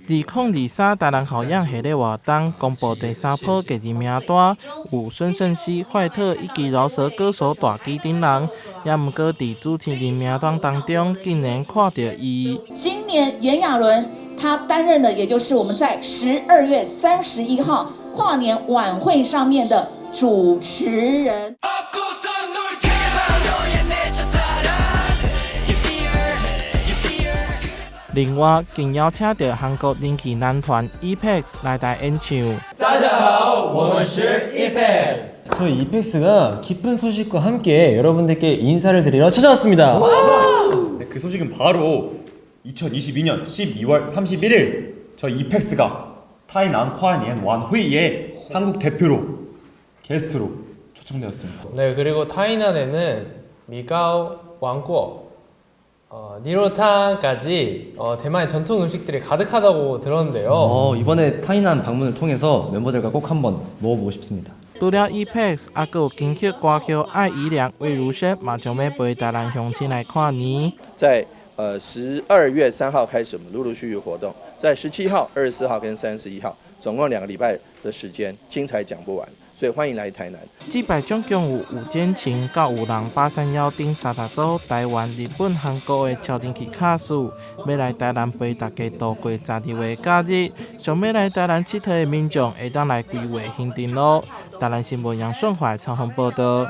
2023台南校園系列活動公布第三波藝人名單，有孫盛希、壞特以及饒舌歌手大支等人，也毋過佇主持人名單當中，竟然看著伊。今年炎亞綸他擔任的，也就是我們在12月31號跨年晚會上面的主持人。另外，更邀請著韓國人氣男團 EPEX 來台演唱。大家好，我們是 EPEX。 저희 이펙스가 기쁜 소식과 함께 여러분들께 인사를 드리러 찾아왔습니다. 네, 그 소식은 바로 2022년 12월 31일 저희 이펙스가 台南跨年晚会의 한국 대표로 게스트로 초청되었습니다. 네, 그리고 타이난에는 米糕, 芒果, 牛肉湯까지 대만의 전통 음식들이 가득하다고 들었는데요. 이번에 타이난 방문을 통해서 멤버들과 꼭 한번 먹어보고 싶습니다. 除了 EPEX，猶閣有金曲歌后艾怡良、魏如萱嘛將欲陪台南鄉親來跨年。在12月3號開始，我們陸陸續續活動，在17號、24號跟31號，總共2個禮拜的時間，精彩講不完，所以歡迎來台南。這擺總共有五間情到有人八三夭等30組台灣、日本、韓國的超人氣卡司，欲來台南陪大家度過12月假日。想欲來台南𨑨迌的民眾，會當來規劃行程囉。台南新聞楊順懷採訪報道。